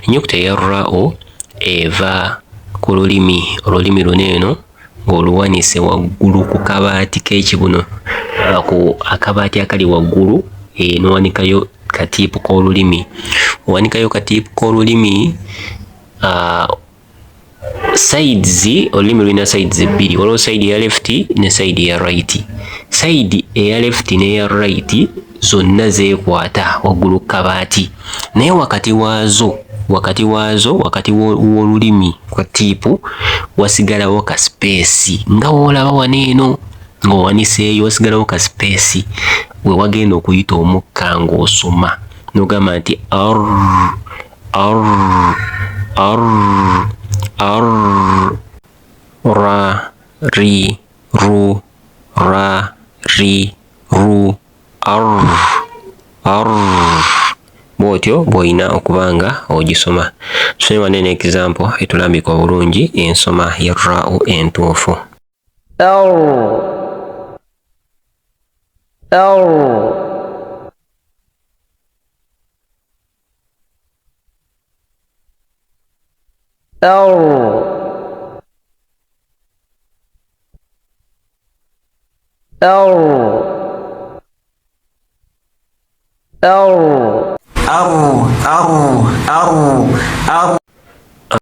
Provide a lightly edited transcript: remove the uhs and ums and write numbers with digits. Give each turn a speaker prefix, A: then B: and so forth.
A: Ennyukuta eya ra'u eva ku lulimi, olulimi luno eno ng'oluwanise waggulu ku kabaati k'ekibuno, ku akabaati akali waggulu, n'owanikayo katiipu k'olulimi, owanikayo katiipu k'olulimi. Sides, olulimi lulina sides bbiri, waliwo side eya left ne side eya right. Side eya left n'eya right zonna zeekwata waggulu ku kabaati, naye wakati waazo, wakati waazo, wakati w'olulimi kwa tiipu wasigalawo ka space nga woolaba wano eno ng'owaniseeyo, wasigalawo ka space we wagenda okuyita omukka ng'osoma, n'ogamba nti r, r, r, r, ra, ri, ru, ra, ri, ru, r, r. Bw'otyo bw'olina okuba nga ogisoma. Tusome wano eno example etulambika obulungi ensoma ya ra'u entuufu.
B: R, R, R, R, R,
C: R, R, R, R.